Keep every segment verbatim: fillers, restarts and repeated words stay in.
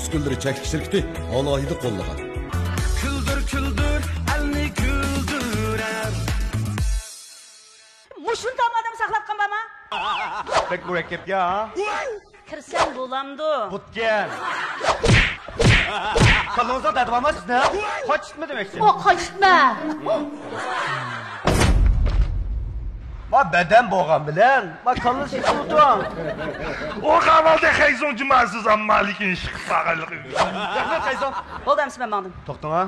ئۈسكۈنىلىرى چەكلىك شىركىتى ئالاھىدە قوللىغان. كۈلدۈر، كۈلدۈر، ئەلنى كۈلدۈرەر. مۇشۇنداق ئادەم ساقلاتقان بارما؟ بەك مۇرەككەپ يا. كىرسەم بولامدۇ؟ بوپتىكەن. كاللىڭىزدا دەرد بارما سىزنىڭ؟ قاچىتما دېمەكچى. ئۇ قاچىتما. ما بەدەن بولغان بىلەن، ما كاللا شىشىپ تۇرۇڭ. ئۇ قاۋالدى خەيزۇڭ جۇماسىز ئامما لېكىن ئىش قىلىپ باغانلىقى. رەھمەت خەيزۇڭ. بولدى، ئەمسە مەن ماڭدىم. توختىڭا.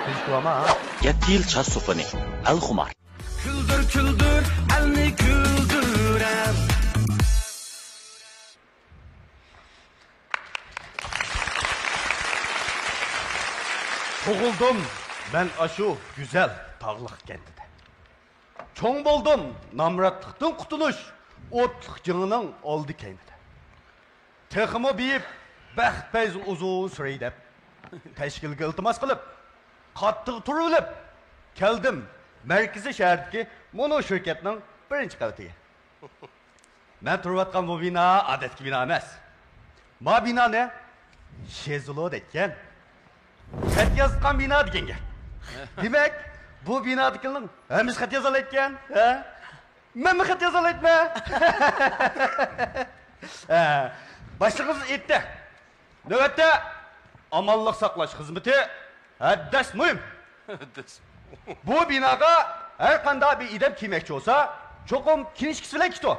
بىز كىرىۋالما ھا. يەتتە يىل چاچ سوپۇنى، ئەلخۇمار. كۈلدۈر، كۈلدۈر، ئەلنى كۈلدۈرەر. تۇغۇلدۇم مەن ئاشۇ گۈزەل تاغلىق كەنتىدە. چوڭ بولدۇم نامراتلىقتىن قۇتۇلۇش ئوتلۇق جېڭىنىڭ ئالدى كەينىدە. تېخىمۇ بېيىپ، بەخت پەيزى ئۇزۇن سۈرەي دەپ، تەشكىلگە ئىلتىماس قىلىپ، قاتتىق تۇرۇۋېلىپ، كەلدىم مەركىزىي شەھەردىكى مۇنۇ شىركەتنىڭ بىرىنچى قەۋىتىگە. مەن تۇرۇۋاتقان بۇ بىنا ئادەتتىكى بىنا ئەمەس. ما بىنانى شېزلو دەيدىكەن. خەت يازغان بىنا دېگەن گەپ. دېمەك، بۇ بىنادىكىلەرنىڭ ھەممىسى خەت يازالايدىكەن، ھە؟ مەنمۇ خەت يازالايتمەن. ھە، باشلىقىمىز ئېيتتى. نۆۋەتتە ئامانلىق ساقلاش خىزمىتى ھەددەس مۇھىم. بۇ بىناغا ھەر قانداق بىر ئادەم كىرمەكچى بولسا، چوقۇم كىنىشكىسى بىلەن كېتىۋ.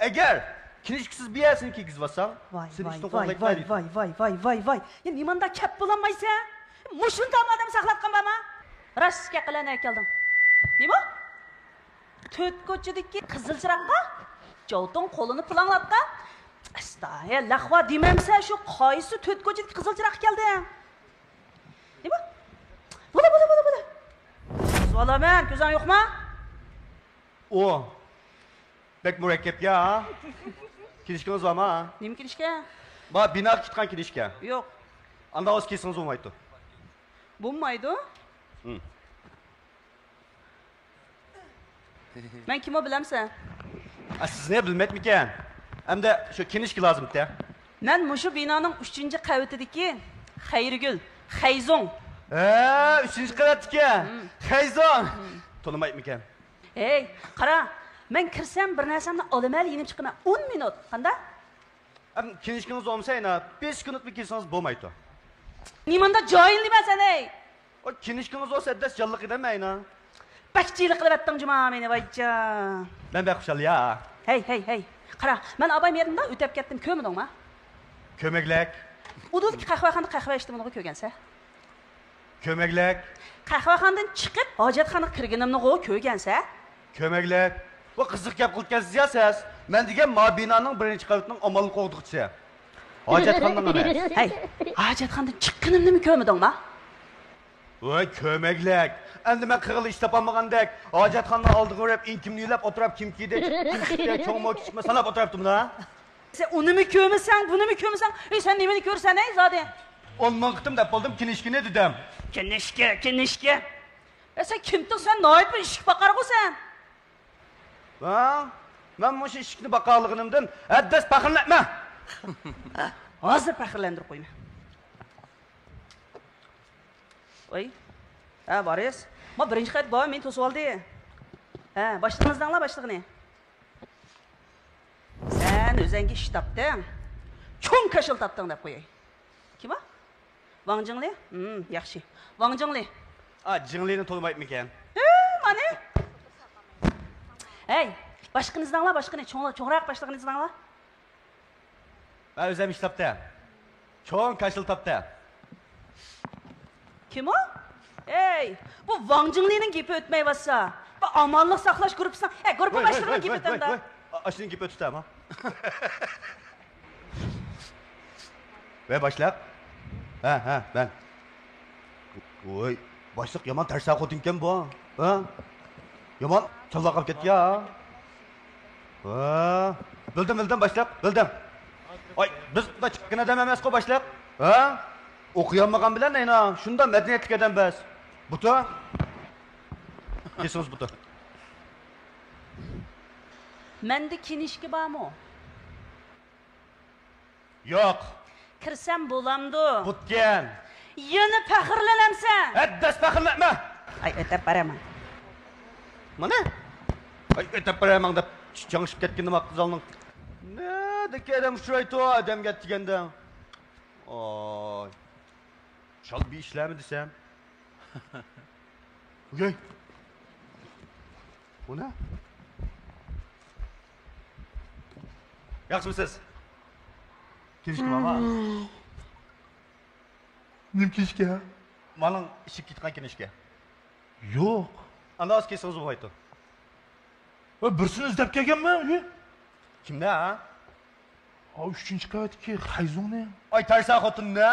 ئەگەر كىنىشكىسىز بىر يەرسىنى كىرگۈزۈۋاتساڭ، ۋاي، سېنى ۋاي، ئىشتىن ۋاي، قوغلايدىغان ۋاي، دەيدۇ. ۋاي، ۋاي، ۋاي، ۋاي، ۋاي. يا نېمانداق كەپ بولالمايسەن؟ مۇشۇنداق ئادەم ساقلاتقان بارما؟ راست گەپ قىلە، نەگە كەلدىڭ؟ نېمە؟ تۆت كوچىدىكى قىزىل چىراغقا جاۋتۇڭ قولىنى پۇلاڭلاتقان. ئەستا، ھە، لەقۋا دېمەمسە، شۇ قايسى تۆت كوچىدىكى قىزىل چىراغقا كەلدىڭ؟ نېمە؟ بولە، بولە، بولە، بولە. سوئالامەن، كۆزۈڭ يوقما؟ ئۇ بەك مۇرەككەپ يا. كىنىشكىڭىز بارما؟ نېمە كىنىشكا؟ بار، بىناغا كىتقان كىنىشكا. يوق. ئانداق بولسا كىرسىڭىز بولمايدۇ. بولمايدۇ؟ ھىم. مەن كىمۇ بىلەمسەن؟ ئا، سىزنى بىلمەيتمىكەن؟ ئەمدى شۇ كىنىشكا لازىمتى. مەن مۇشۇ بىنانىڭ ئۈچىنچى قەۋىتىدىكى خەيرىگۈل، خەيزۇڭ. ھە، ئۈچىنچى قەۋەتتىكى خەيزۇڭ. تونۇمايتمىكەن؟ ھەي، قارا، مەن كىرسەم بىر نەرسەمنى ئالىمەنلا يېنىپ چىقىمەن. ئون مىنۇت، قانداق؟ ئەم، كىنىشكىڭىز بولمىسا يەنە بەش كۈنلۈكمۇ كىرسىڭىز بولمايدۇ. نېمانداق جاھىل دېمەن سەن، ھەي! ئو، كىنىشكىڭىز بولسا ئەدەس جانلىق ئىدىم مەينا. بەك جىلە قىلىۋەتتىڭ جۇما مېنى، ۋايجان. مەن بەك خۇشال يا. ھەي، ھەي، ھەي. قارا، مەن ئاباي مۇنداق ئۆتەپ كەتتىم، كۆرمىدىڭما؟ كۆمەكلەك. ئۇدۇلدىكى قەھۋەخانىدا قەھۋە ئىچتىم، ئۇنىغۇ كۆرگەنسە. كۆمەكلەك. قەھۋەخانىدىن چىقىپ، ھاجەتخانىغا كىرگىنىمنىغۇ كۆرگەنسە. كۆمەكلەك. ۋە قىزىق گەپ قىلىپكەنسىز يا سىز. مەن دېگەن ما بىنانىڭ بىرىنچى قەۋىتىنىڭ ئامانلىق قوغدىغۇچىسى. ھاجەتخانىنىڭ ئەمەس. ھەي، ھاجەتخانىدىن چىققىنىمنىمۇ كۆرمىدىڭما؟ ۋاي كۆمەكلەك. ئەمدى مەن قىلغىلى ئىش تاپالمىغاندەك، ھاجەتخانىنىڭ ئالدىغا بېرىپ، ئىنكىمنى يۆلەپ ئولتۇرۇپ، كىم كىردى، كىم چىقتى، چوڭمۇ، كىچىكمۇ ساناپ ئولتۇرۇپتىمدا. سەن ئۇنىمۇ كۆرمىسەڭ، بۇنىمۇ كۆرمىسەڭ، ئەي، سەن نېمىنى كۆرىسەن، ئەي، زادى؟ ئون مىڭ قېتىم دەپ بولدۇم، كىنىشكىنى دېدىم. كىنىشكا، كىنىشكا. ئە، سەن كىمتىڭ؟ سەن ناھايىتى بىر ئىشىك باقارغۇ سەن. ھە؟ مەن مۇشۇ ئىشىكنى باقالىغىنىمدىن ھەددەس پەخىرلەنمە. ھازىر پەخىرلەندۈرۈپ قويىمەن. ۋاي. ھە، بارىس. ما بىرىنچى قېتىم بابا مېنى توسۇۋالدى. ھە، باشلىقىنى ئىزدەڭلار، باشلىقىنى. سەن ئۆزەڭگە ئىش تاپتىڭ. چوڭ كاشىلا تاپتىڭ دەپ قوياي. كىم ئۇ؟ ۋاڭ جىڭلى؟ ھىم، ياخشى. ۋاڭ جىڭلى. ئا، جىڭلىنى تونۇمايتمىكەن؟ ھە، مانا. ھەي، باشلىقىنى ئىزدەڭلار، باشلىقىنى. چوڭ-، چوڭراق باشلىقىنى ئىزدەڭلار. مەن ئۆزۈم ئىش تاپتىم. چوڭ كاشىلا تاپتىم. كىم ئۇ؟ ھەي، بۇ ۋاڭ جىڭلىنىڭ گېپى ئۆتمەيۋاتسا، بۇ ئامانلىق ساقلاش گۇرۇپپىسىنىڭ، ئە، گۇرۇپپا باشلىقىنىڭ گېپى ئۆتەمدۇ؟ ئاشۇنىڭ گېپى ئۆتۈپتۇ ئەمما. ۋەي باشلىق. ھە، ھە، مەن. ۋوي، باشلىق يامان تەرسا خوتۇنكەن بۇ. ھە؟ يامان چاللا قاپ كەتتى يا. ھە، بىلدىم، بىلدىم باشلىق، بىلدىم. ئاي، بىز بۇنداق چىققىن ئادەم ئەمەسقۇ باشلىق. ھە؟ ئوقۇيالمىغان بىلەن ئەينا شۇنداق مەدەنىيەتلىك ئادەم بىز. بۇتۇ. كېسىڭىز بۇتۇ. مەندە كىنىشكا بارمۇ؟ يوق. كىرسەم بولامدۇ؟ بوپتىكەن. يەنە پەخىرلىنەمسەن؟ ھەدداس پەخىرلەنمە. ئاي، ئۆتەپ بارىمەن. مانا. ئاي، ئۆتەپ بارىمەن دەپ چاڭشىپ كەتكىنىما قىزالنىڭ. نەدىكى ئادەم ئۇچرايتۇ ئادەمگە دېگەندە. ئاي. شال بىر ئىشلەرمۇ دېسەم. ئۆي. بۇ نە؟ ياخشىمۇسىز؟ كىنىشكا بارمۇ؟ نېمە كىنىشكا؟ مانىڭ ئىشىپ كېتىدىغان كىنىشكا. يوق. ئانداق كىيسىڭىز بولمايتتى. ۋە بىرسىنى ئىزدەپ كەلگەنمەن، ئۇ. كىمنى، ھە؟ ھا، ئۈچىنچى قەۋەتتىكى خەيزۇڭنى. ئاي، تەرسا خوتۇننى.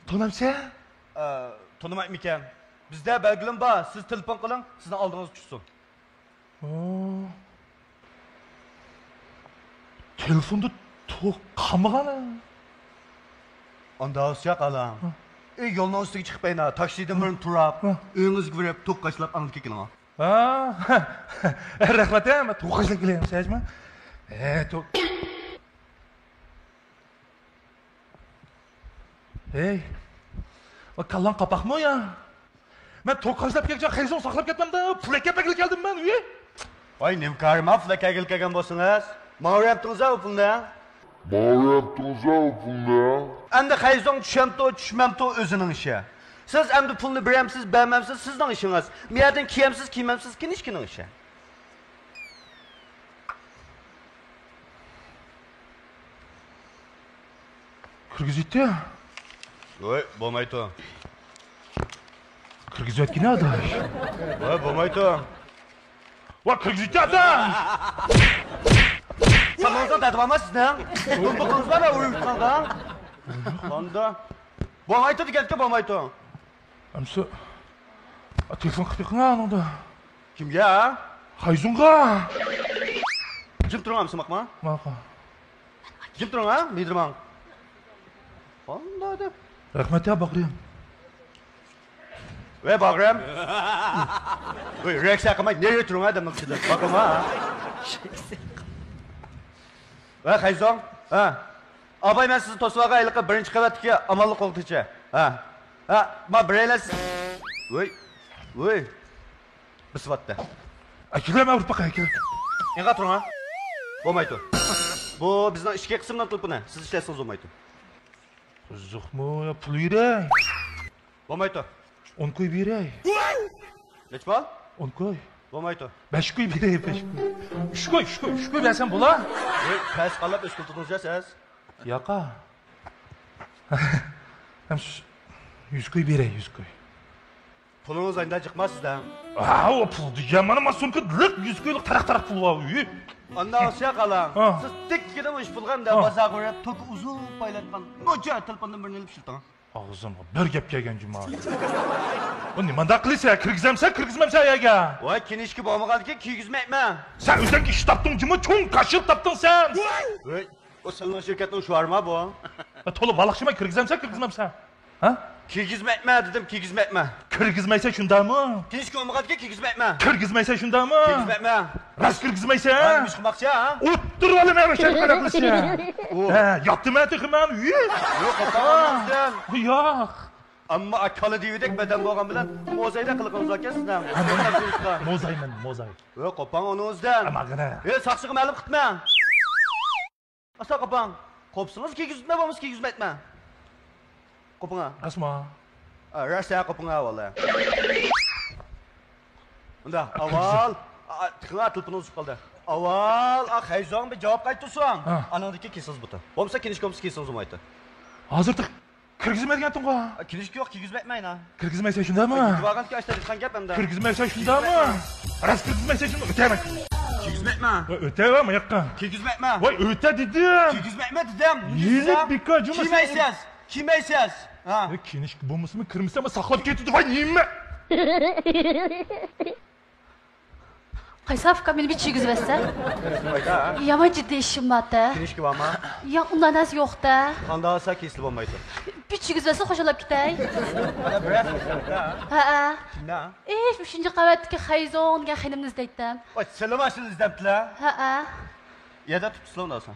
تونامسەن؟ ئە، تونۇمايمىكەن. بىزدە بەلگىلىمە بار، سىز تېلېفون قىلىڭ، سىزنىڭ ئالدىڭىزغا چۈشسۇن. ھا. تېلېفوندا توك قالمىغان. ئاندا ئۇسياق ئالام. ھا. ئى، يولنىڭ ئۈستىگە چىقىپ بەينا، تاكسىدىن بىرنى تۇراپ، ھا. ئۆيىڭىزگە بېرىپ، توك قاچىلاپ، ئاندىن كېيىن كېلىڭ. ھا. رەھمەت، ھە، مەن توك قاچىلاپ كېلەي، سەجمە. ھە، توك. ھەي، ئۇ كاللاڭ قاپاقمۇ يا؟ مەن توك قاچىلاپ كەلگۈچە خەيزۇڭ ساقلاپ كەتمەمدە، پۇل ئەكەپ بەرگىلى كەلدىم مەن، ئۇي. ۋاي، نېمە كارىما پۇل ئەكەلگىلى كەلگەن بولسىڭىز؟ ماڭا بېرەمتىڭىز ھە ئۇ پۇلنى؟ ماڭا بېرەمتىڭىز ھە ئۇ پۇلنى؟ ئەمدى خەيزۇڭ چۈشەمتۇ، چۈشمەمتۇ، ئۆزىنىڭ ئىشى. سىز ئەمدى پۇلنى بېرەمسىز، بەرمەمسىز، سىزنىڭ ئىشىڭىز. مۇ يەردىن كىيەمسىز، كىيمەمسىز، كىنىشكىنىڭ ئىشى. كىرگۈزۈيتتى. ۋاي، بولمايتۇ. كىرگۈزۈۋەتكىنە ئاداش. ۋاي، بولمايتۇ. ۋاي، كىرگۈزۈيتتى ئاداش. سالونىڭىزدا دەدىۋالما سىزنىڭ. بۇمبۇقىڭىز بار، مەن ئۇرۇپ قالغان. ماندا. بولمايتۇ دېگەنتى، بولمايتۇ. ئەمسە، تېلېفون قىلىپ بېقىڭا ئانىڭدا. كىمگە؟ خەيزۇڭغا. جىم تۇرۇڭ ئەمسە، ماقما. ماقا. جىم تۇرۇڭ ھە، مىدىرماڭ. قانداق دەپ؟ رەھمەت يا باغرىم. ۋەي باغرىم. ۋەي، رېئاكسىيە قىلماي، نېرى تۇرۇڭ ئادەمنىڭ ئىچىدە. باقىما. ۋەي خەيزۇڭ. ھە. ئاباي، مەن سىزنى توسۇۋالغان ھېلىقى بىرىنچى قەۋەتتىكى ئامانلىق قوغدىغۇچى. ھە. ھە، ما بىرەيلەن سىز. ۋۇي. ۋۇي. بېسىۋاتتى. ئەكىلەم ئاۋۇرۇپ باقاي، ئەكىلەم. ئېڭىغا تۇرۇڭ ھە. بولمايتۇ. بۇ بىزنىڭ ئىچكى قىسىمنىڭ تېلېفونى. سىز ئىشلەتسىڭىز بولمايتۇ. قىزىقمۇ يا پۇل بېرەي؟ بولمايتۇ. ئون كوي بېرەي. نەچچە بال؟ ئون كوي. بولمايتۇ. بەش كوي بېرەي، بەش كوي. ئۈچ كوي، ئۈچ كوي، ئۈچ كوي بەرسەم بولا؟ ۋەي، پەس قاللاپ ئۆسكۈلتىدىڭىز يا سىز. ياقا. ھەم شۇ يۈز كوي بېرەي، يۈز كوي. پۇلىڭىز ئاينىدا جىقماس سىزدە. ھاۋۇ پۇل دېگەن مانا ما سومكا لىق يۈز كويلۇق تاراق تاراق پۇل بار ئۇي. ئانداق ئوسيا قالاڭ. ھا. سىز تىك دېگىنىم ئىش پۇلغا ئەمدى ھا. بازارغا بېرىپ توكى ئۇزۇن پايلايدىغان نوچە تېلېفوندىن بىرنى ئېلىپ ئىشلىتىڭ. ئاغزىمغا بىر گەپ كەلگەن جۇما. بۇ نېمانداق قىلىسەن؟ كىرگۈزەمسەن، كىرگۈزمەمسەن يەرگە؟ ۋاي، كىنىشكا بولمىغاندىكىن كىيگۈزمەيمەن. سەن ئۆزۈڭگە ئىش تاپتىڭ جۇما، چوڭ كاشىل تاپتىڭ سەن. ۋەي، ئۇ سىلنىڭ شىركەتنىڭ شوئارما بۇ؟ تولا ۋالاقچىما، كىرگۈزەمسەن، كىرگۈزمەمسەن؟ ھە؟ كىيگۈزمەيمەن دېدىم، كىيگۈزمەيمەن. كىرگۈزمەيسەن شۇنداقمۇ؟ كىنىشكا بولمىغاندىكىن كىيگۈزمەيمەن. كىرگۈزمەيسەن شۇنداقمۇ؟ كىيگۈزمەيمەن. راست كىرگۈزمەيسەن؟ ھە، نېمە ئىش قىلماقچى ھە؟ ئولتۇرۇۋالىمەن، ئەمەسە قانداق قىلىسەن؟ ھە، ياتتىم ھە تېخى مەن. يوق، ئاتاڭ. ياق. ئەمما ئاكالا دېۋىدەك بەدەن بولغان بىلەن موزايدەك قىلىقىڭىز باركەن سىزنىڭ. موزايمەن، موزاي. ۋە قوپاڭ ئۇنىڭىزدىن. ئەمما قېنى. ھە، ساقچىغا مەلۇم قىلتمە. ئاستا قوپاڭ. قوپسىڭىز كىيگۈزمەيمەن، بولمىسا كىيگۈزمەيمەن. قوپىڭا. ئاسما. ئا، راست ھە، قوپىڭا ۋاللا. ئۇندا ئاۋال، ئا، تېخىلا تېلېفونىڭىز ئۈزۈپ قالدى. ئاۋال، ئا، خەيزۇڭ بىر جاۋاب قايتۇرسۇن. ھە. ئانىڭدىكى كېسىڭىز بۇتى. بولمىسا كىنىشكا بولمىسا كېسىڭىز بولمايتتى. ھازىر تېخى كىرگۈزمەيدىغانتىڭغۇ؟ ئا، كىنىشكا يوق، كىيگۈزمەيمەن. كىرگۈزمەيسەن شۇنداقمۇ؟ يېتىۋالغانكى ئاشتا ئېيتقان گەپ ئەمدى. كىرگۈزمەيسەن شۇنداقمۇ؟ راست كىرگۈزمەيسەن شۇنداق ئۆتەمەن. كىيگۈزمەيمەن. ۋاي ئۆتەۋەر ماياققا. كىيگۈزمەيمەن. ۋاي ئۆتە دېدىم. كىيگۈزمەيمەن دېدىم. يېنىك بىكار جۇمۇ. كىيمەيسىز. كىيمەيسىز. ھە. ۋاي كىنىشكا بولمىسىمۇ كىرمىسەم ساقلاپ كېتىدۇ. ۋاي نېمە؟ قايسى ئاكا مېنى بىر چىگۈزۈۋەتسە. يامان جىددىي ئىشىم بار-تە. كىنىشكا بارما؟ ياق، ئۇنداق نەرسە يوق-تە. قانداق ئالسا كېسىلى بولمايدۇ. بىر چىگۈزۈۋەتسە خوشلاپ كېتەي. ئەنە بىرەر سۆز. ھەئە. كىمنى؟ ئىش، ئۈچىنچى قەۋەتتىكى خەيزۇڭ دېگەن خېنىمنى ئىزدەيتتىم. ۋاي، سىلىمۇ شۇنى ئىزدەپتىلە؟ ھەئە. يەردە تۇتۇپسىلە ئۇنداق بولسا.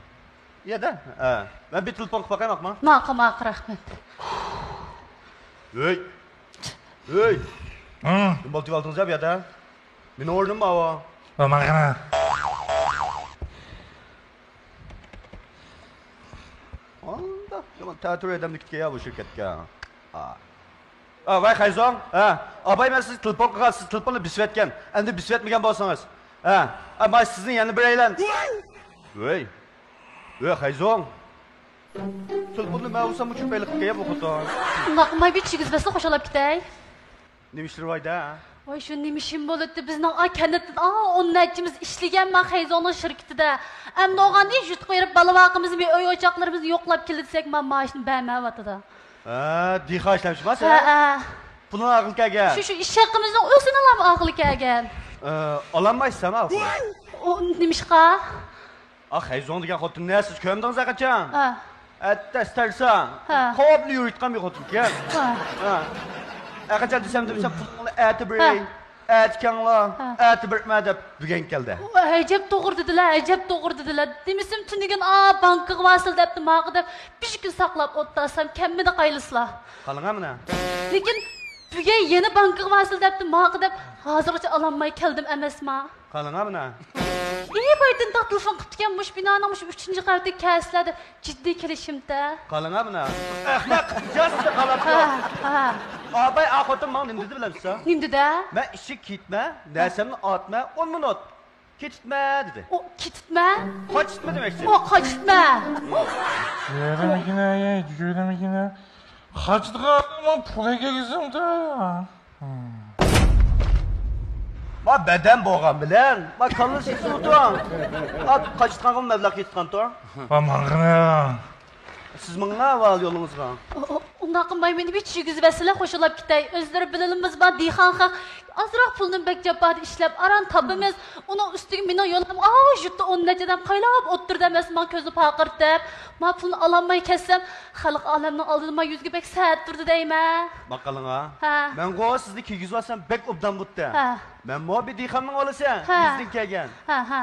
يەدە. ھە. مەن بىر تېلېفون قىلىپ باقاي، ماقما. ماقا، ماقا، رەھمەت. ھۆي. ھۆي. ھە؟ نېمە بولدى، ئالدىڭىزدا بۇ يەردە؟ مېنىڭ ئورنۇم ماۋۇ. ھە، ماقما. ئاندا، يامان تەتۈر ئادەمنى كۈتكەن يا بۇ شىركەتكە. ھە. ھە، ۋاي خەيزوڭ، ھە، ئاباي مەن سىزگە تېلېفون قىلغان، سىز تېلېفوننى بېسىۋەتكەن، ئەمدى بېسىۋەتمىگەن بولسىڭىز. ھە، ئە، ماي سىزنى يەنە بىرەيلەن. ۋەي، ۋەي خەيزوڭ. تېلېفوننى مەن ئۇرسام مۇشۇ پەيلى قىلىپ كەيە بۇ خوتۇن. ئۇنداق قىلماي بىر چىگىز بەسلا خوشلاپ كېتەي. نېمە ئىشلىرى ۋايدا؟ ۋاي شۇ نېمە ئىشىم بولۇتتى، بىزنىڭ ئا كەنتتىن ئا ئون نەچچىمىز ئىشلىگەن ما خەيزوڭنىڭ شىركىتىدە. ئەمدى ئوغان ئىش يۇرتقا بېرىپ بالا باقىمىزمۇ، ئۆي ئوچاقلىرىمىزنى يوقلاپ كېلىدىسەك ما مائاشنى بەرمەيۋاتىدۇ. ھە، دېھقان ئىشلەمچىما سەن؟ ھە، ھە. پۇلۇڭ ئاغىلى كەلگەن؟ شۇ، شۇ ئىششەقىمىزنىڭ ئۆزىنىلا ئاغىلى كەلگەن. ئە، ئالالمايسەن ئاغىلى. ئۇ نېمىشقا؟ ئا، خەيزوڭ دېگەن خوتۇننى سىز كۆرمىدىڭىز ھەققىچان؟ ھە. ئەتتەس تەرسا. ھە. قوپلا يۈرىدىغان بىر خوتۇن ئىكەن. ھە. ھە. ھەققىچان دېسەم، دېسەم، پۇلۇڭلار ئەتە بېرەي. ھە. ئەتە كەڭلا، ھە. ئەتە بىرمە دەپ بۈگۈن كەلدى. ئەجەب توغرا دېدىلە، ئەجەب توغرا دېدىلە. دېمىسىم تۈنۈگۈن ئا بانكىغا بارسىلە دەپتۇ ماقا دەپ بىر كۈن ساقلاپ ئولتۇرسام كەلمىدى قايلىسىلا. قالىڭا مانا. لېكىن بۈگۈن يەنە بانكىغا بارسىلە دەپتۇ ماقا دەپ ھازىرغىچە ئالالماي كەلدىم ئەمەسما. قالىڭا مانا. ئى بايدىن تاق تېلېفون قىپتىكەن مۇشۇ بىنانىڭ مۇشۇ ئۈچىنچى قەۋىتىگە كەلسىلە دەپ جىددىي كېلىشىمتە. قالىڭا مانا. ئەخمەق ئىجازىتى قالاپتۇ. ھە، ھە. ئاباي ئا خوتۇن ماڭا نېمە دېدى بىلەمسىز؟ نېمە دېدى؟ مەن ئىشىككە كىيىتمە، نەرسەمنى ئاتمە، ئون مىنۇت. كېتىتمە دېدى. ئۇ كېتىتمە؟ قاچىتمە دېمەكچى. ئۇ قاچىتمە. يۈرمىگىنە، يۈرمىگىنە. قاچىدىغان پۇل ئەكەلگۈزۈڭدە. ما بەدەن بولغان بىلەن، ما كاللا سېتىۋېتىڭ. ما قاچىتقانغا مەبلەغ كېتىدىغانتۇ. ما ماڭغىنە. سىز ماڭا ئاۋۋال يولىڭىزغا. ئۇ-، ئۇ-، ئۇنداق قىلماي مېنى بىر چۈشۈرگۈزۈۋەتسىلە خوشلاپ كېتەي. ئۆزلىرى بىلىمىز بار دېھقان خەق. ئازراق پۇلنى بەك جاپادا ئىشلەپ، ئاران تاپىمىز. ئۇنىڭ ئۈستىگە مېنىڭ يولۇم ئاۋۇ يۇرتتا ئون نەچچە ئادەم قايلاپ ئولتۇرىدۇ ئەمەسمۇ، كۆزنى پارقىرىتىپ. ما پۇلنى ئالالماي كەتسەم، خەلق ئالەمنىڭ ئالدىدا ما يۈزگە بەك سەت تۇرىدۇ دەيمەن. باققىلىڭا. ھە. مەنغۇ سىزنى كىرگۈزۈۋالسام بەك ئوبدان بوپتۇ. ھە. مەنمۇ بىر دېھقاننىڭ بالىسى، ھە. يېزىدىن كەلگەن. ھە، ھە.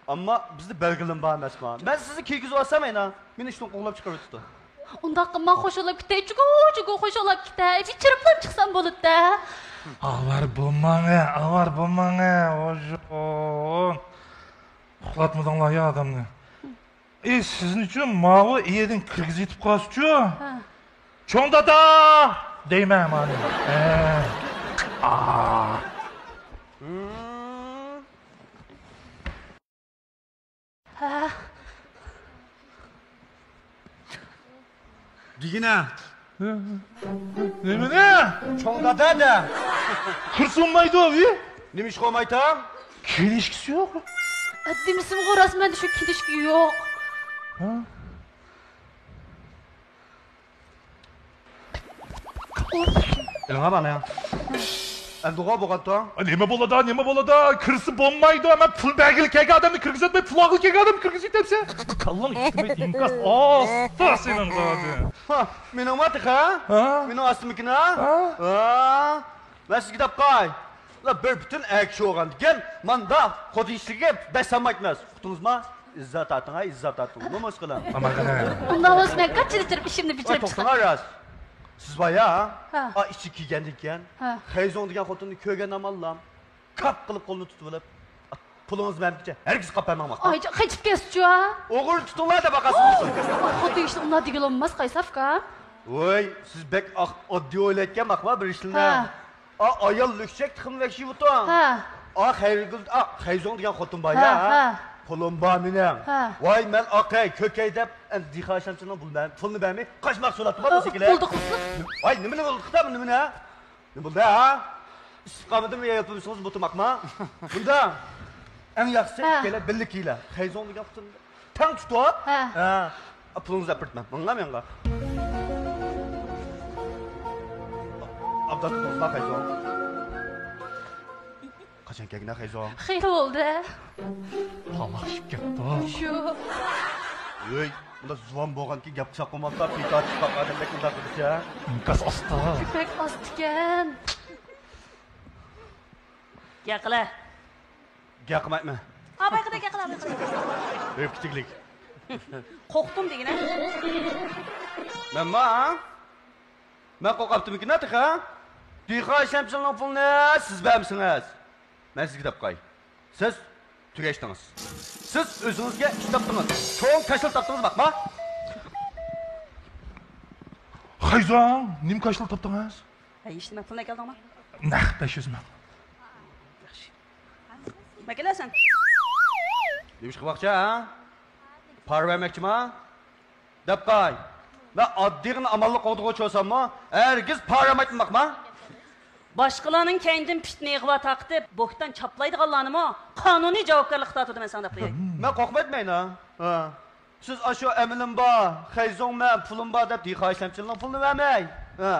ئەمما بىزدە بەلگىلىمە بار ئەمەسما. مەن سىزنى كىرگۈزۈۋالسام ئەينا، مېنى ئىشتىن قوغلاپ چىقىرىۋېتىدۇ. ئۇنداق قىلما، خوشلاپ كېتەي، جۇگۇ، جۇگۇ خوشلاپ كېتەي. بىر چىرىپلام چىقسام بولىدۇ. ئاۋارە بولماڭە، ئاۋارە بولماڭە، ھوجۇن. ئۇخلاتمىدىڭلار يا ئادەمنى. ئى، سىزنىچۇ ماۋۇ ئىيەدىن كىرگۈزۈۋېتىپ قالسىچۇ. ھە. چوڭ دادا دەيمەن مانا. ھە. ئا. ھە. دېگىنە. نېمىنى؟ چوڭ دادا دە. كىرسە بولمايدۇ، ھى؟ نېمە ئىشقا بولمايتتى؟ كىنىشكىسى يوق. دېمىسىمغۇ راست، مەندە شۇ كىنىشكا يوق. ھە؟ ئېلىڭا مانا. ئەمدىغۇ بولغانتۇ. نېمە بولىدۇ، نېمە بولىدۇ؟ كىرسە بولمايدۇ، مەن پۇل بەرگىلى كەلگەن ئادەمنى كىرگۈزۈۋەتمەي، پۇل ئالغىلى كەلگەن ئادەمنى كىرگۈزۈۋېتەمسەن؟ كاللاڭ ئىككى ئىنكاس ئاستا سېنىڭ زادى. ھا، مېنىڭمۇ تېخى؟ ھا؟ مېنىڭ ئاستىمىكىن ھا؟ ھا؟ ھا؟ مەن سىزگە دەپ قاي. لا بىر پۈتۈن ئەر كىشى بولغاندىكىن ماندا خوتۇن ئىشلىرىگە بەس سالمايتتىمەن. ئۇقتىڭىزما؟ ئىززەت تارتىڭ ھە، ئىززەت تارتىڭ. نومۇس قىلىڭ. ئۇنداق بولسا مەن قانچىلىك تۇرۇپ ئىشىمنى بېجىرىپ چىقاي. توختاڭ راست. سىز بار يا؟ ھە. ئا ئىچىگە كىرگەندىن كېيىن، ھە. خەيزوڭ دېگەن خوتۇننى كۆرگەن ئاماللام كاپ قىلىپ قولىنى تۇتۇۋېلىپ، پۇلىڭىزنى بەرمىگۈچە ھەرگىز قاپالماڭ ماقا. ئاي، قېچىپ كەتسىچۇ ھە؟ ئوغرىنى تۇتۇڭلار دەپ باقاسىز. ئاي، خوتۇن ئىشنى ئۇنداق دېگىلى بولماس قايسى ئاكا. ۋوي، سىز بەك ئاق-، ئاددىي ئويلايدىكەن ماقا بىر ئىشلىرىنى. ھە. ئا، ئايال لۈكچەك تېخىمۇ ۋەھشىي بۇتۇڭ. ھە. ئا، خەيرىگۈل، ئا، خەيزوڭ دېگەن خوتۇن بار يا، ھە، ھە؟ ھە. پۇلۇم بار مېنىڭ. ھە. ۋاي، مەن ئاقاي، كۆكەي دەپ، ئەمدى دېھقان ئىشلەمچىنىڭ پۇلىنى بەرمەي، قاچماقچى بولاتتىم، بۇ شەكىلى. بولدى قىلسۇن. ۋاي، نېمىنى بولدى قىلسام، نېمىنى؟ نېمە بولدى، ھە؟ ئىسسىپ قالمىدىممۇ يا يالپۇرمىسىڭىز بۇتۇم ئاقما؟ بۇندا ئەڭ ياخشىسى ھە. ئىككىيلەن بىللە كىيىلە. خەيزوڭ دېگەن خوتۇن تەڭ تۇتۇپ، ھە. ھە. پۇلىڭىزنى ئەپىرىپمەن. ماڭا، ماڭا. ئابدان تۇتۇڭلار خەيزوڭ. قاچان كەلگىنە خەيزوڭ؟ خېلى بولدى. تاماق ئىچىپ كەپتۇ. شۇ. ئۆي، بۇنداق زۇۋان بولغانكى گەپ قىلساق بولمامتا، پىيتا چىققان ئادەمدەك ئۇنداق قىلىشە. ئىنكاس ئاستا. بەك ئاستىكەن. گەپ قىلە. گەپ قىلمايمەن. ئا، بايقىدى، گەپ قىلە، بايقىدى. ئۆيۈپ كېتىگلىك. قورقتۇم دېگىنە. مەنما، ھە؟ مەن قورقۇپتىمىكىن تېخى، ھە؟ دېھقان ئىشلەمچىلىرىنىڭ پۇلىنى سىز بەرمىسىڭىز، مەن سىزگە دەپ قوياي. سىز تۈگەشتىڭىز. سىز ئۆزىڭىزگە ئىش تاپتىڭىز. چوڭ كاشىلا تاپتىڭىز، باقما. خەيزان، نېمە كاشىلا تاپتىڭىز؟ ھەي، ئىشلىمە، پۇلنى ئەكەلدىڭمۇ؟ نەق بەش يۈز مىڭ. ياخشى. مەكىلە سەن. نېمە ئىش قىلماقچى، ھە؟ پارا بەرمەكچىما؟ دەپ قوي. مەن ئاددىيغىنا ئامانلىق قوغدىغۇچى بولساممۇ، ھەرگىز پارا بەرمەيتتىم، باقما. باشقىلارنىڭ كەينىدىن پىتنە يىغىۋا تارقىتىپ، بوھتان چاپلايدىغانلارنىمۇ قانۇنىي جاۋابكارلىققا تارتىدۇ، مەن ساڭا دەپ قوياي. مەن قورقمايتتىم ئەينا. ھە. سىز ئاشۇ ئەمىلىم بار، خەيزۇڭ مەن، پۇلۇم بار دەپ دېھقان ئىشلەمچىلىرىنىڭ پۇلىنى بەرمەي. ھە.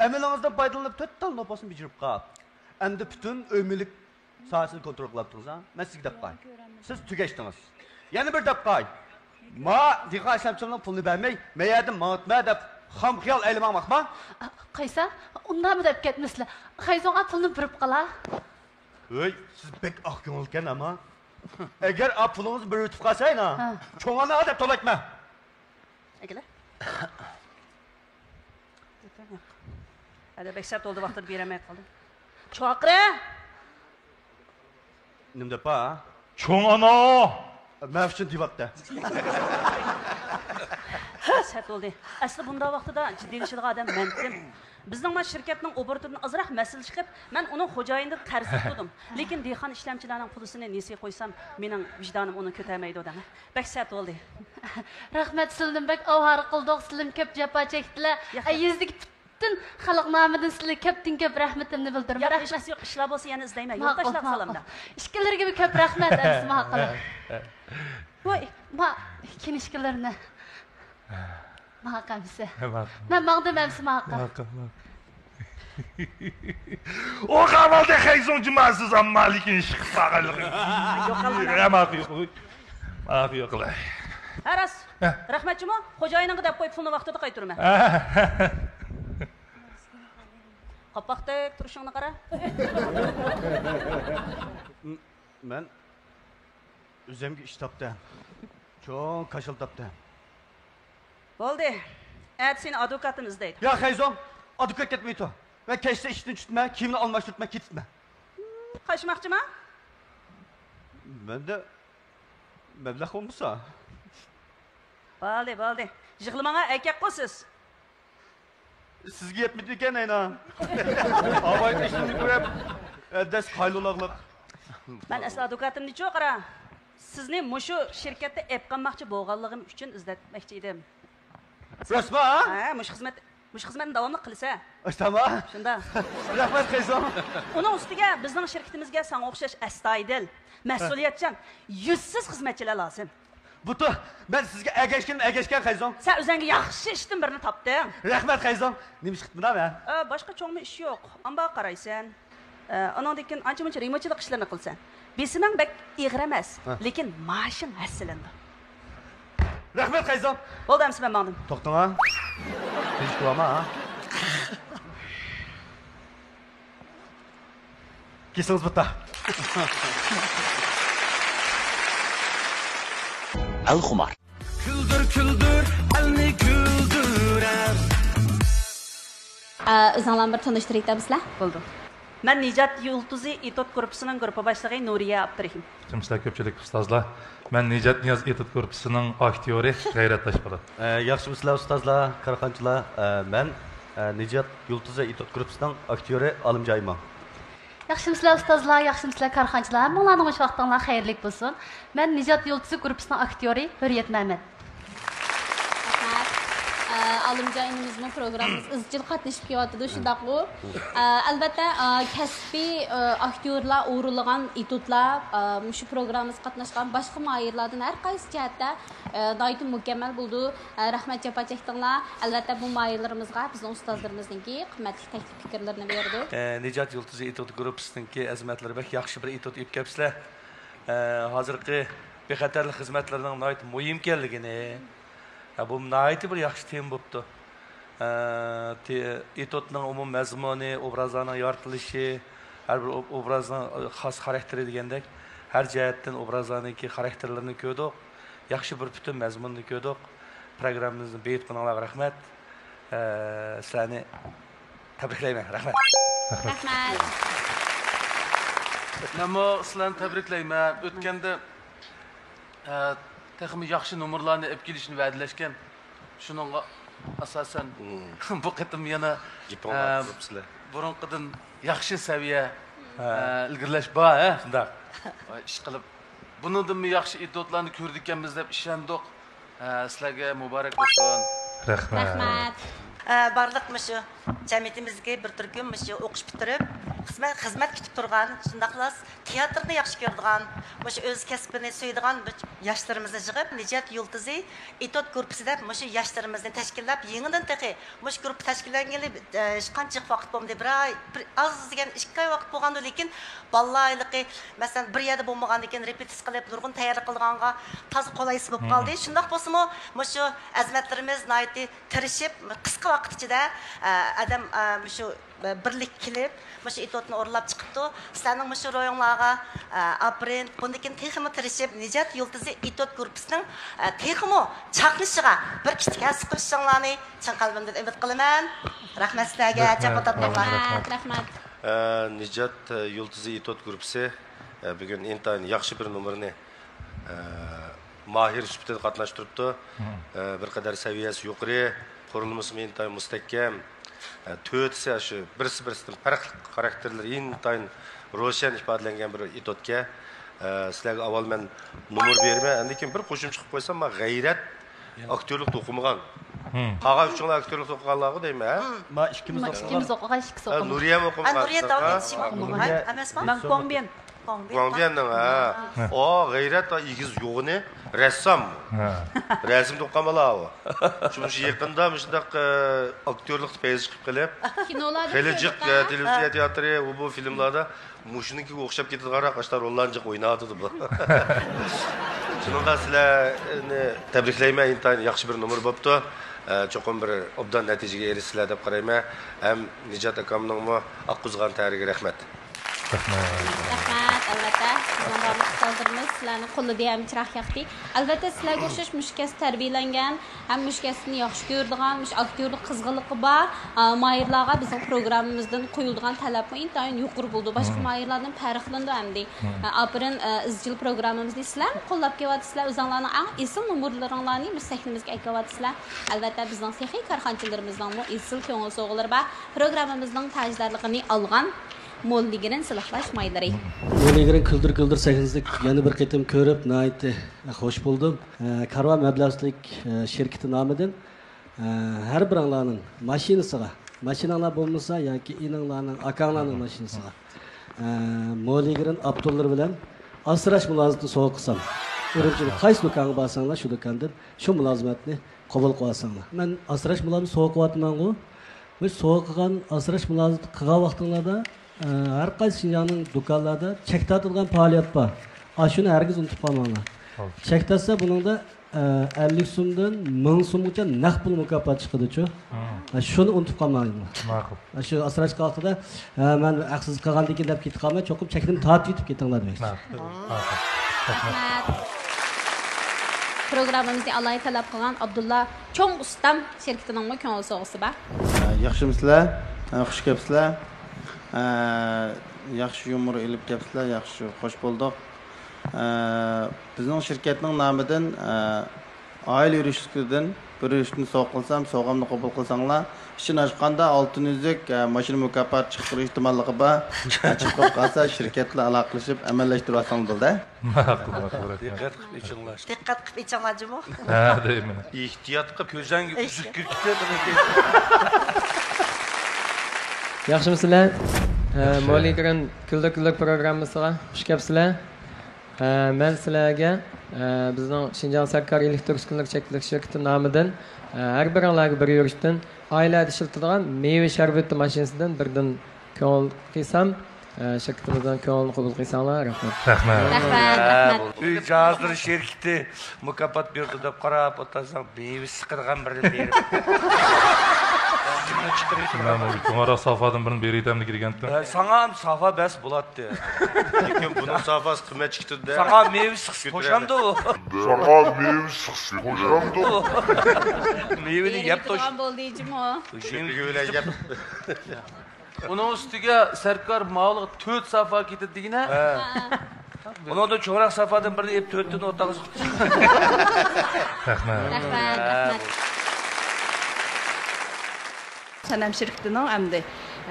ئەمىلىڭىزدىن پايدىلىنىپ تۆت تال نوپۇسنى بېجىرىپ قاپ. ئەمدى پۈتۈن ئۆي مۈلۈك ساھەسىنى كونترول قىلىۋاپتىڭىز، ھە؟ مەن سىزگە دەپ قوي. سىز تۈگەشتىڭىز. يەنە بىر دەپ قوي. ما دېھقان ئىشلەمچىلىرىنىڭ پۇلىنى بەرمەي، مەيەردىن ماڭىتمە دەپ خام خىيال ئەيلىمەڭ، باقما. قايسا، ئۇنداقمۇ دەپ كەتمىسىلە. خەيزۇڭ ئا پۇلنى بېرىپ قالا. ھۆي، سىز بەك ئاق كۆڭۈلكەن ئەمما. ئەگەر ئا پۇلىڭىزنى بېرىۋېتىپ قالساينا، ھە. چوڭ ئانا دەپ تولايتمە. ئەكېلە. ھەدە بەك سەت بولدى، ۋاقتىدا بېرەلمەي قالدىم. چوقرا! نېمە دەپ ھە؟ چوڭ ئانا! مەن ئۈچۈن دېۋاتتە. سەت بولدى. ئەسلى بۇنداق ۋاقتىدا جىددىيلىشىدىغان ئادەم مەنتىم. بىزنىڭ ما شىركەتنىڭ ئوبوروتىدىن ئازراق مەسىلە چىقىپ، مەن ئۇنىڭ خوجايىنىدىن قەرز تۇتتۇم. لېكىن دېھقان ئىشلەمچىلەرنىڭ پۇلىسىنى نېسى قويسام، مېنىڭ ۋىجدانىم ئۇنى كۆتەرمەيدۇ دەڭە. بەك سەت بولدى. رەھمەت، سىلىدىن بەك ئاۋارە قىلدۇق، سىلىم كۆپ جاپا چەكتىلە. ياق، ياق. ئەي، يېزىدىكى پۈتۈن خەلق نامىدىن سىلىگە كۆپتىن كۆپ رەھمىتىمنى بىلدۈرىمەن. ياق، رەھمەت. ھېچ نەرسە يوق، ئىشلار بولسا يەنە ئىزدەيمەن. ماقۇل، يولداشلارغا ماقۇل. سالامدا. ئىككىلىرىگىمۇ كۆپ رەھمەت، ئەمىسە ماقۇل. ۋاي، ما، كىنىشكىلىرىنى. ماقۇل ئەمىسە. ماقۇل. مەن ماڭدىم ئەمىسە ماقۇل. ماقۇل، ماقۇل. ئۇ قاۋالدى خەيزۇڭ جۇماسىز ئەمما لېكىن ئىشقا ساغىلىغى. يوقالغان. ماقۇل، يوق. ماقۇل، يوق. ھە، راست. ھە. رەھمەتچىمۇ؟ خوجايىنىڭغا دەپ قوي، پۇلنى ۋاقتىدا قايتۇرىمەن. ھە. قاپاقتەك تۇرۇشۇڭنى قارا. مەن ئۆزۈمگە ئىش تاپتىم. چوڭ كاشىلا تاپتىم. بولدى. ئەتە سېنى ئادۋوكاتىم ئىزدەيدۇ. يا خەيزۇڭ، ئادۋوكات كەتمەيتۇ. مەن كەچتە ئىشتىن چۈشتۈمە، كىيىمنى ئالماشتۇرۇپمەن، كېتىپمەن. قاچماقچىما؟ مەندە مەبلەغ بولمىسا. بولدى، بولدى. يىغلىماڭا، ئەركەكقۇ سىز. سىزگە يەتمىدىكەن ئەينا. ئاۋاينى ئىشىمنى كۆرۈپ، دەس قايلۇلاغلىق. مەن ئەسلى ئادۋوكاتىمنىچۇ قارا. سىزنى مۇشۇ شىركەتتە ئېلىپ قالماقچى بولغانلىقىم ئۈچۈن ئىزدەتمەكچى ئىدىم. راستما؟ ھە، مۇشۇ خىزمەت، مۇشۇ خىزمەتنى داۋاملىق قىلىسە. ئاشتاما؟ شۇنداق. رەھمەت قەيسۇم. ئۇنىڭ ئۈستىگە بىزنىڭ شىركىتىمىزگە ساڭا ئوخشاش ئەستايىدىل، مەسئۇلىيەتچان، يۈزسىز خىزمەتچىلەر لازىم. بۇتۇ، مەن سىزگە ئەگەشكىنىم ئەگەشكەن خەيزۇڭ. سەن ئۆزۈڭگە ياخشى ئىشتىن بىرنى تاپتىڭ. رەھمەت خەيزۇڭ. نېمە ئىش قىپتىمەن مەن؟ ئە، باشقا چوڭمۇ ئىش يوق. ئامبارغا قارايسەن. ئە، ئانىڭدىن كېيىن ئانچە-مۇنچە رېمونتچىلىق ئىشلىرىنى قىلىسەن. بېسىمىڭ بەك ئېغىر ئەمەس، ھە. لېكىن مائاشىڭ ھەسسىلىنىدۇ. رەھمەت خەيزۇڭ. بولدى، ئەمىسە مەن ماڭدىم. توختىڭا. تىنچ بولما، ھە؟ كېسىڭىز بۇتا. ئەلخۇمار. كۈلدۈر، كۈلدۈر، ئەلنى كۈلدۈرەر. ئە، ئۆزۈڭلارنى بىر تونۇشتۇرۇۋېتەمسىلەر؟ بولدى. مەن نىجات يۇلتۇزى ئېتوت گۇرۇپپىسىنىڭ گۇرۇپپا باشلىقى نۇرىيە ئابدۇرېھىم. ياخشىمۇسىلەر كۆپچىلىك ئۇستازلار. مەن نىجات نىياز ئېتوت گۇرۇپپىسىنىڭ ئاكتيورى غەيرەت تاشپولات. ئە، ياخشىمۇسىلەر ئۇستازلار، كارخانىچىلار؟ ئە، مەن، ئە، نىجات يۇلتۇزى ئېتوت گۇرۇپپىسىنىڭ ئاكتيورى ئالىمجان ئىمام. ياخشىمۇسىلەر ئۇستازلار، ياخشىمۇسىلەر كارخانىچىلار؟ ھەممىڭلارنىڭ مۇشۇ ۋاقتىڭلار خەيرلىك بولسۇن. مەن نىجات يۇلتۇزى گۇرۇپپىسىنىڭ ئاكتيورى ھۆرىيەت مەمەت. رەھمەت. ئە، ئالىمجان ئىنىمىزمۇ پروگراممىمىزغا ئىزچىل قاتنىشىپ كېلىۋاتىدۇ، شۇنداقمۇ؟ ئە، ئەلۋەتتە، ئە، كەسپىي، ئە، ئاكتيورلار ئورۇنلىغان ئېتوتلار، ئە، مۇشۇ پروگراممىمىزغا قاتناشقان باشقا ماھىرلاردىن ھەر قايسى جەھەتتە، ئە، ناھايىتى مۇكەممەل بولىدۇ. ئە، رەھمەت، جاپا چەكتىڭلار. ئەلۋەتتە، بۇ ماھىرلىرىمىزغا بىزنىڭ ئۇستازلىرىمىزنىڭكى قىممەتلىك تەكلىپ پىكىرلىرىنى بېرىدۇ. ئە، نىجات يۇلتۇزى ئېتوت گۇرۇپپىسىنىڭكى ئەزىمەتلىرى بەك ياخشى بىر ئېتوت ئېلىپ كەپسىلەر. ئە، ھازىرقى بىخەتەرلىك خىزمەتلىرىنىڭ ناھايىتى مۇھىم ئىكەنلىكىنى، ئە، بۇ ناھايىتى بىر ياخشى تېما بوپتۇ. ئە، تې-، ئېتوتنىڭ ئومۇمىي مەزمۇنى، ئوبرازلارنىڭ يارىتىلىشى، ھەر بىر ئوب-، ئوبرازنىڭ خاس خاراكتېرى دېگەندەك، ھەر جەھەتتىن ئوبرازلارنىڭكى خاراكتېرلىرىنى كۆردۇق. ياخشى بىر پۈتۈن مەزمۇننى كۆردۇق. پروگراممىمىزنى بېيىتقىنىڭلارغا رەھمەت. ئە، سىلەرنى تەبرىكلەيمەن. رەھمەت. رەھمەت. مەنمۇ سىلەرنى تەبرىكلەيمەن. ئۆتكەندە، ئە، تېخىمۇ ياخشى نومۇرلارنى ئېلىپ كېلىشنى ۋەدىلەشكەن. شۇنىڭغا ئاساسەن، بۇ قېتىم يەنە، ئە، بۇرۇنقىدىن ياخشى سەۋىيە، ئە، ئىلگىرىلەش بار، ھە؟ شۇنداق. ئىشقىلىپ، بۇنىڭدىنمۇ ياخشى ئېتيۇدلارنى كۆرىدىكەنمىز دەپ ئىشەندۇق. ئە، سىلەرگە مۇبارەك بولسۇن. رەھمەت. رەھمەت. ئە، بارلىق مۇشۇ جەمئىيىتىمىزدىكى بىر تۈركۈم مۇشۇ ئوقۇش پۈتتۈرۈپ، خىزمەت، خىزمەت كۈتۈپ تۇرغان، شۇنداقلا تىياتىرنى ياخشى كۆرىدىغان، مۇشۇ ئۆز كەسپىنى سۆيىدىغان بىر ياشلىرىمىزنى يىغىپ، نىجات يۇلتۇزى ئېتيۇد گۇرۇپپىسى دەپ مۇشۇ ياشلىرىمىزنى تەشكىللەپ، يېڭىدىن تېخى مۇشۇ گۇرۇپپا تەشكىللەنگىلى، ئە، ھېچقانچە جىق ۋاقىت بولمىدى. بىر ئاي، بىر ئاز دېگەن ئىككى ئاي ۋاقىت بولغاندۇ، لېكىن بالىلار ھېلىقى، مەسىلەن، بىر يەردە بولمىغاندىن كېيىن رېپېتىتسىيە قىلىپ، نۇرغۇن تەييارلىق قىلىدىغانغا تازا قولايسىز بولۇپ قالدى. شۇنداق بولسىمۇ، مۇشۇ ئەزىمەتلىرىمىز ناھايىتى تىرىشىپ، قىسقا ۋاقىت ئىچىدە، ئە، ئادەم، ئە، مۇشۇ، ئە، بىرلىككە كېلىپ، مۇشۇ ئېتيۇدنى ئورۇنلاپ چىقىپتۇ. سىلەرنىڭ مۇشۇ روھىڭلارغا، ئە، ئاپىرىن. بۇندىن كېيىن تېخىمۇ تىرىشىپ، نىجات يۇلتۇزى ئېتيۇد گۇرۇپپىسىنىڭ، ئە، تېخىمۇ چاقنىشىغا بىر كىچىك ھەسسە قوشۇشۇڭلارنى چىن قەلبىمدىن ئۈمىد قىلىمەن. رەھمەت سىلەرگە، رەھمەت، جاپا تارتماڭلار. رەھمەت، رەھمەت. ئە، نىجات، ئە، يۇلتۇزى ئېتيۇد گۇرۇپپىسى، ئە، بۈگۈن ئىنتايىن ياخشى بىر نومۇرنى، ئە، ماھىر سۈپىتىدە قاتناشتۇرۇپتۇ. ئە، بىر قەدەر سەۋىيەسى يۇقىرى، قۇرۇلمىسىمۇ ئىنتايىن مۇستەھكەم. ئە، تۆتىسى شۇ بىرسى-بىرسىدىن پەرقلىق، خاراكتېرلىرى ئىنتايىن روشەن ئىپادىلەنگەن بىر ئېتيۇدكەن. ئە، سىلەرگە ئاۋۋال مەن نومۇر بېرىمەن، ئاندىن كېيىن بىر قوشۇمچە قىلىپ قويسام، مانا غەيرەت ئاكتيورلۇقتا ئوقۇمىغان. قالغان ئۈچىڭلار ئاكتيورلۇقتا ئوقۇغانلارغۇ دەيمەن، ھە؟ ما ئىككىمىز ما ئوقۇغان. ئىككىمىز ئوقۇغان، ئىككىسى ھە، ئوقۇمىغان. نۇرىيەم ھە، ئوقۇمىغان. نۇرىيە داۋامىنى ھە، ئىچىگە ئوقۇمىغان. نۇرىيە ھە، ئەمەسما؟ مەن گۇاڭبيەن. گۇاڭبيەن. گۇاڭبيەننىڭ، ھە. ھە. ئا، غەيرەت، ئا، ئېگىز يوغىنى رەسسام. ھە. رەسىمدە ئوقۇغان بالا ئۇ. شۇ، شۇ يېقىندا مۇشۇنداق، ئە، ئاكتيورلۇقتا پەيزى چىقىپ قېلىپ، كىنولاردا خېلى جىق، كۆردۇق، ئە، ھە. تېلېۋىزىيە تىياتىرى، ئۇ بۇ فىلىملاردا مۇشۇنىڭكىگە ئوخشاپ كېتىدىغانراق ئاشتا روللارنى جىق ئويناۋاتىدۇ بۇ. شۇنىڭغا سىلەرنى تەبرىكلەيمەن، ئىنتايىن ياخشى بىر نومۇر بوپتۇ. ئە، چوقۇم بىر ئوبدان نەتىجىگە ئېرىشىسىلەر دەپ قارايمەن. ھەم نىجات ئاكامنىڭمۇ ئاققۇزغان تەرىگە رەھمەت. رەھمەت. رەھمەت، ئەلۋەتتە. بىزنىڭ بارلىق ئۇستازلىرىمىز سىلەرنىڭ قولىدا ھەم چىراغ ياقتى. ئەلۋەتتە، سىلەرگە ئوخشاش مۇشۇ كەسىپتە تەربىيەلەنگەن، ھەم مۇشۇ كەسىپنى ياخشى كۆرىدىغان، مۇشۇ ئاكتيورلۇق قىزغىنلىقى بار، ئا، ماھىرلارغا بىزنىڭ پروگراممىمىزدىن قويۇلىدىغان تەلەپمۇ ئىنتايىن يۇقىرى بولىدۇ. باشقا ماھىرلاردىن پەرقلىنىدۇ ئەمدى. ئا، ئاپىرىن، ئا، ئىزچىل پروگراممىمىزنى سىلەرمۇ قوللاپ كېلىۋاتىسىلەر. ئۆزۈڭلارنىڭ ئەڭ ئېسىل نومۇرلىرىڭلارنى بىز سەھنىمىزگە ئەكىرىۋاتىسىلەر. ئەلۋەتتە، بىزنىڭ سېخىي كارخانىچىلىرىمىزنىڭمۇ ئېسىل كۆڭۈل سوۋغىلىرى بار. پروگراممىمىزنىڭ تاجدارلىقىنى ئالغان موللىگرىن سىلىقلاش مايلىرى. موللىگرىن كۈلدۈر كۈلدۈر سەھنىسىدە يەنە بىر قېتىم كۆرۈپ، ناھايىتى خوش بولدۇم. ئە، كارۋان مەبلەغچىلىك، ئە، شىركىتى نامىدىن، ئە، ھەر بىرىڭلارنىڭ ماشىنىسىغا، ماشىناڭلار بولمىسا ياكى ئىنىڭلارنىڭ، ئاكاڭلارنىڭ ماشىنىسىغا، ئە، موللىگرىن ئاپتورلىرى بىلەن ئاسراش مۇلازىمىتىنى سوۋغا قىلسام، ئۈرۈمچىدە قايسى دۇكانغا بارساڭلار، شۇ دۇكاندىن شۇ مۇلازىمەتنى قوبۇل قىلىۋالساڭلار. مەن ئاسراش مۇلازىمىتى سوۋغا قىلىۋاتىمەنغۇ، مۇشۇ سوۋغا قىلغان ئاسراش مۇلازىمىتى قىلغان ۋاقتىڭلاردا، ئە، ھەر قايسى شىنجاڭنىڭ دۇكانلاردا چەك تارتىدىغان پائالىيەت بار. ئاشۇنى ھەرگىز ئۇنتۇپ قالماڭلار. چەك تارتسا، بۇنىڭدا، ئە، ئەللىك سومدىن مىڭ سومغىچە نەق پۇل مۇكاپات چىقىدۇچۇ. ھە، شۇنى ئۇنتۇپ قالماڭلار. ماقۇل. شۇ ئاسراش ۋاقتىدا، ھە، مەن ھەقسىز قىلغاندىكىن دەپ كېتىپ قالماي، چوقۇم چەكنى تارتىپ يېتىپ كېتىڭلار دېمەكچى. ماقۇل. رەھمەت. پروگراممىمىزنى ئالاھىدە تەلەپ قىلغان ئابدۇللا چوڭ ئۇستام شىركىتىنىڭمۇ كۆڭۈل سوۋغىسى بار. ياخشىمۇسىلەر؟ خۇش كەپسىلەر. ياخشى يۇمۇر ئېلىپ كەپسىلەر، ياخشى، خوش بولدۇق. بىزنىڭ شىركەتنىڭ نامىدىن، ئائىلە يۈرۈشلۈكىدىن بىر يۈرۈشنى سوۋغا قىلسام، سوۋغامنى قوبۇل قىلساڭلار، ئىشتىن ئاشقاندا ئالتۇن ئۈزۈك، ماشىنا مۇكاپاتى چىقىپ تۇرۇش ئېھتىماللىقى بار. چىقىپ قالسا، شىركەت بىلەن ئالاقىلىشىپ ئەمەللەشتۈرۈۋالساڭلار بولدى. ماقۇل، ماقۇل، رەھمەت. دىققەت قىلىپ ئېچىڭلار. دىققەت قىلىپ ئېچىڭلار جۇمۇ. ھە، دەيمەن. ئېھتىيات قىلىپ، كۆزۈڭگە ئۈزۈك كىرىپ كېتىدۇ. ياخشىمۇسىلەر؟ ياخشى. موللىگرىن كۈلدۈر كۈلدۈر پروگراممىسىغا خۇش كەپسىلەر. مەن سىلەرگە، بىزنىڭ شىنجاڭ سەركار ئېلېكتر ئۈسكۈنىلەر چەكلىك شىركىتى نامىدىن، ھەر بىرىڭلارغا بىر يۈرۈشتىن ئائىلىلەردە ئىشلىتىدىغان مېۋە شەربىتى ماشىنىسىدىن بىردىن كۆڭۈل قىلسام، ئە، شىركىتىمىزنىڭ كۆڭلىنى قوبۇل قىلساڭلار، رەھمەت. رەھمەت. رەھمەت، رەھمەت. ئۆي جاھازلىرى شىركىتى مۇكاپات بېرىدۇ دەپ قاراپ ئولتۇرساڭ، مېۋە سىقىدىغان بىرنى بېرىپ. مەن بۇ چوڭراق سافادىن بىرنى بېرەي دەمدە كىرگەنتىم. ئە، ساڭا سافا بەس بولاتتى. لېكىن بۇنىڭ سافاسى قىممەت چىقىدۇ-دە. ساڭا مېۋە سىقىش قوشامدۇ؟ ساڭا مېۋە سىقىش قوشامدۇ؟ مېۋىنى يەپ توش. بولدى جىمۇ. ئۇنىڭ ئۈستىگە سەركار ماۋۇلۇق تۆت سافا كېتىدۇ دېگىنە. ھە. ئۇنىڭدىن چوڭراق سافادىن بىرنى ئېلىپ تۆتتىن ئوتتۇرىغا سوقتى. رەھمەت. رەھمەت، رەھمەت. سەنەم شىركىتىنىڭ ئەمدى،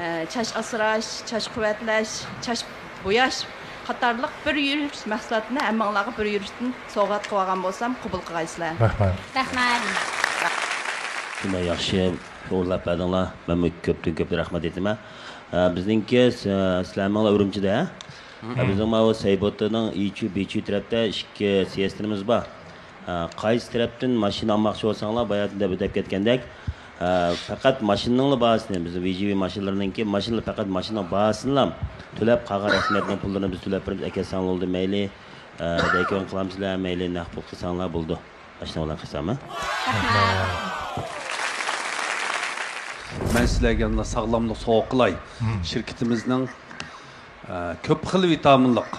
ئە، چاچ ئاسراش، چاچ قۇۋۋەتلەش، چاچ بوياش قاتارلىق بىر يۈرۈش مەھسۇلاتىنى ھەممىڭلارغا بىر يۈرۈشتىن سوۋغات قىلىۋالغان بولسام، قوبۇل قىلغايسىلەر. رەھمەت. رەھمەت. شۇنداق ياخشى ئورۇنلاپ بەردىڭلار. مەنمۇ كۆپتىن كۆپ رەھمەت ئېيتىمەن. ئە، بىزنىڭكى، ئە، سىلەرنىڭ ئۈرۈمچىدە، ھە؟ ئە، بىزنىڭ ماۋۇ سەيبوتىنىڭ ئىچۇ، بىچۇ تەرەپتە ئىككى سىيەستىنىمىز بار. ئە، قايسى تەرەپتىن ماشىنا ئالماقچى بولساڭلار، باياتىن دەپ ئۆتۈپ كەتكەندەك، ئە، پەقەت ماشىنىنىڭلا باھاسىنى، بىز ۋىجىۋى ماشىنىلىرىنىڭكى ماشىنىلا، پەقەت ماشىنىنىڭ باھاسىنىلا تۆلەپ، قالغان رەسمىيەتنىڭ پۇللىرىنى بىز تۆلەپ بېرىمىز، ئەكەلسەڭلار بولدى، مەيلى، ئە، دەيكۆڭ قىلامسىلەر، مەيلى نەق پۇل قىلساڭلار بولىدۇ. ئاشۇنىڭ بىلەن قىلساممۇ؟ مەن سىلەرگە يەنە ساغلاملىق سوۋغا قىلاي. شىركىتىمىزنىڭ، ئە، كۆپ خىل ۋىتامىنلىق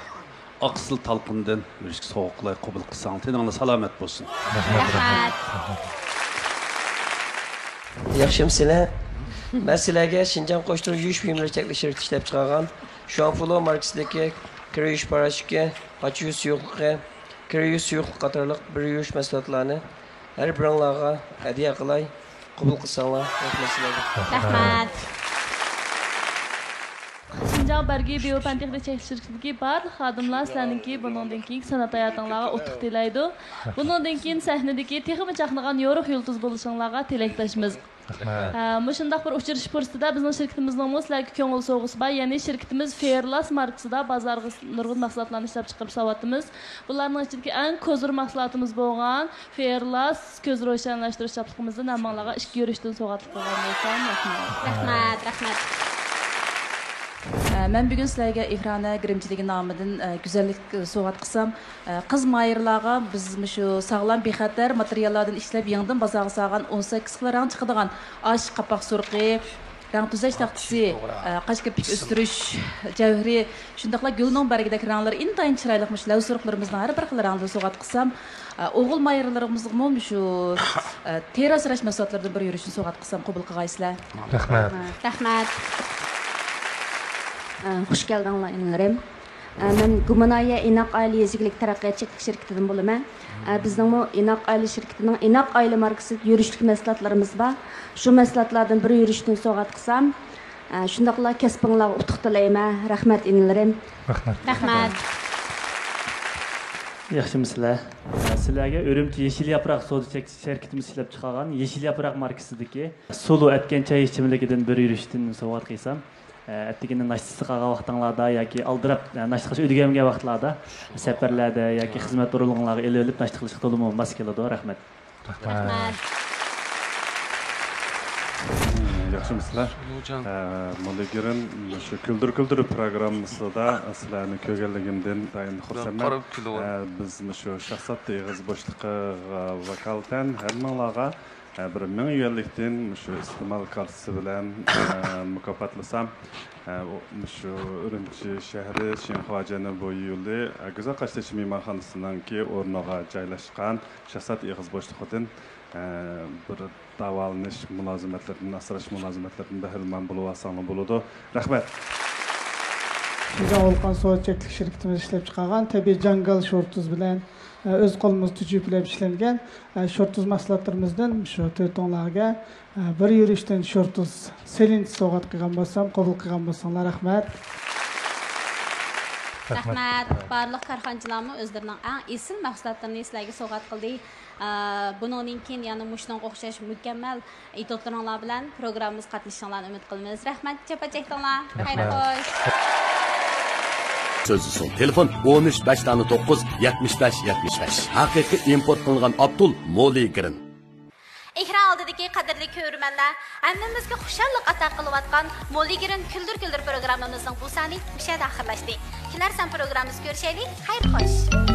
ئاقسىل تالقىندىن بىر ئىككى سوۋغا قىلاي، قوبۇل قىلساڭ، تېنىڭلار سالامەت بولسۇن. رەھمەت. ياخشىمۇسىلەر؟ مەن سىلەرگە شىنجاڭ قوشتۇرۇش يۇيۇش بۇيۇملىرى چەكلىك شىركىتى ئىشلەپچىقارغان شۇاڭفۇلو ماركىسىدىكى كىر يۇيۇش پاراشوكى، ئاچ يۇيۇش سۇيۇقلۇقى، كىر يۇيۇش سۇيۇقلۇقى قاتارلىق بىر يۇيۇش مەھسۇلاتلارنى ھەر بىرىڭلارغا ھەدىيە قىلاي، قوبۇل قىلساڭلار، رەھمەت سىلەرگە. رەھمەت. شىنجاڭ بەرگى بىيو پەن تېخنىك چەكلىك شىركىتىدىكى بارلىق خادىملار سىلەرنىڭكى بۇنىڭدىن كېيىنكى سەنئەت ھاياتىڭلارغا ئۇتۇق تىلەيدۇ. بۇنىڭدىن كېيىن سەھنىدىكى تېخىمۇ چاقنىغان يورۇق يۇلتۇز بولۇشۇڭلارغا تىلەكداشمىز. رەھمەت. ھە، مۇشۇنداق بىر ئۇچرىشىش پۇرسىتىدە بىزنىڭ شىركىتىمىزنىڭمۇ سىلەرگە كۆڭۈل سوۋغىسى بار، يەنى شىركىتىمىز فېئرلاس ماركىسىدا بازارغا نۇرغۇن مەھسۇلاتلارنى ئىشلەپچىقىرىپ ساتىۋاتىمىز. بۇلارنىڭ ئىچىدىكى ئەڭ كوزىر مەھسۇلاتىمىز بولغان فېئرلاس كۆز روشەنلەشتۈرۈش چاپلىقىمىزدىن ھەممىڭلارغا ئىككى يۈرۈشتىن سوۋغاتلىق قىلغان بولسام، رەھمەت. رەھمەت، رەھمەت. ئە، مەن بۈگۈن سىلەرگە ئېھرانە گىرىمچىلىكى نامىدىن، ئە، گۈزەللىك، ئە، سوۋغات قىلسام، ئە، قىز ماھىرلارغا بىز مۇشۇ ساغلام، بىخەتەر ماتېرىياللاردىن ئىشلەپ، يېڭىدىن بازارغا سالغان ئون سەككىز خىل رەڭ چىقىدىغان ئاش قاپاق سۇرۇقى، رەڭ تۈزەش تاختىسى، ئە، قاش كىرپىك ئۆستۈرۈش جەۋھىرى، شۇنداقلا گۈلنىڭ بەرگىدەك رەڭلىرى ئىنتايىن چىرايلىق مۇشۇ لەۋ سۇرۇقلىرىمىزنىڭ ھەر بىر خىل رەڭدىن سوۋغات قىلسام، ئە، ئوغۇل ماھىرلىرىمىزغىمۇ مۇشۇ، ئە، تېرە ئاسراش مەھسۇلاتلىرىدىن بىر يۈرۈشنى سوۋغات قىلسام قوبۇل قىلغايسىلەر. رەھمەت. رەھمەت. ئە، خۇش كەلدىڭلار ئىنىلىرىم. ئە، مەن گۇمىنايە ئىناق ئائىلە يېزا ئىگىلىك تەرەققىيات چەكلىك شىركىتىدىن بولىمەن. ئە، بىزنىڭمۇ ئىناق ئائىلە شىركىتىنىڭ ئىناق ئائىلە ماركىسىدىكى يۈرۈشلۈك مەھسۇلاتلىرىمىز بار. شۇ مەھسۇلاتلاردىن بىر يۈرۈشتىن سوۋغات قىلسام، ئە، شۇنداقلا كەسپىڭلارغا ئۇتۇق تىلەيمەن. رەھمەت ئىنىلىرىم. رەھمەت. رەھمەت. ياخشىمۇسىلەر؟ سىلەرگە ئۈرۈمچى يېشىل ياپراق سودا چەكلىك شىركىتىمىز ئىشلەپچىقارغان يېشىل ياپراق ماركىسىدىكى سۇلۇ ئەتكەن چاي ئىچىملىكىدىن بىر يۈرۈشتىن سوۋغات قىلسام، ئەتىگىنى ناشتىسى قالغان ۋاقتىڭلاردا ياكى ئالدىراپ ناشتا قىلىش ئۆيگە كەلگەن ۋاقىتلاردا، سەپەرلەردە ياكى خىزمەت ئورۇنلىرىڭلارغا ئېلىۋېلىپ ناشتا قىلىشقا تولىمۇ ماس كېلىدۇ. رەھمەت. رەھمەت. ياخشىمۇسىلەر؟ ئە، مولىگىرىم، مۇشۇ كۈلدۈر كۈلدۈر پروگراممىسىدا سىلەرنى كۆرگەنلىكىمدىن ئىنتايىن خۇرسەنمەن. ئە، بىز مۇشۇ شاھزادە ئېغىز بوشلۇقىغا ۋاكالىتەن ھەممىڭلارغا، ئە، بىر مىڭ يۈەنلىكتىن مۇشۇ ئىستېمال كارتىسى بىلەن، ئە، مۇكاپاتلىسام، ئە، ئۇ، مۇشۇ ئۈرۈمچى شەھىرى شىنخۇا جەنۇبىي يولى، ئە، گۈزەل قاشتېشى مېھمانخانىسىنىڭكى ئورنىغا جايلاشقان شاھزادە ئېغىز بوشلۇقىدىن، ئە، بىر داۋالىنىش مۇلازىمەتلىرىدىن، ئاسراش مۇلازىمەتلىرىدىن بەھرىمەن بولۇۋالساڭلار بولىدۇ. رەھمەت. شىنجاڭ ۋولقان سودا چەكلىك شىركىتىمىز ئىشلەپچىقارغان تەبىئىي جاڭگال شورتۇز بىلەن، ئە، ئۆز قولىمىز تۈجۈپ ئىشلەنگەن، ئە، شورتۇز مەھسۇلاتلىرىمىزدىن شۇ تۆتۈڭلارگە، ئە، بىر يۈرۈشتىن شورتۇز سېلىنچە سوۋغات قىلغان بولسام، قوبۇل قىلغان بولساڭلار، رەھمەت. رەھمەت. بارلىق كارخانىچىلارمۇ ئۆزلىرىنىڭ ئەڭ ئېسىل مەھسۇلاتلىرىنى سىلەرگە سوۋغات قىلدى. ئە، بۇنىڭدىن كېيىن يەنە مۇشۇنىڭغا ئوخشاش مۇكەممەل ئېتيۇدلىرىڭلار بىلەن پروگراممىمىزغا قاتنىشىشىڭلارنى ئۈمىد قىلىمىز. رەھمەت، چاپا چەكتىڭلار. خەير خوش. سۆزلىسۇڭ. تېلېفون ئون ئۈچ بەش دانە توققۇز، يەتمىش بەش يەتمىش بەش. ھەقىقىي ئىمپورت قىلىنغان ئابتۇل مولىگرىن. ئېكران دىكى قەدىرلىك كۆرۈرمەنلەر، ھەممىمىزگە خۇشاللىق ئاتا قىلىۋاتقان مولىگرىن كۈلدۈر كۈلدۈر پروگراممىمىزنىڭ بۇ سانى مۇشۇ يەردە ئاخىرلاشتى. كېلەر سان پروگراممىمىزدا كۆرۈشەيلى. خەير خوش.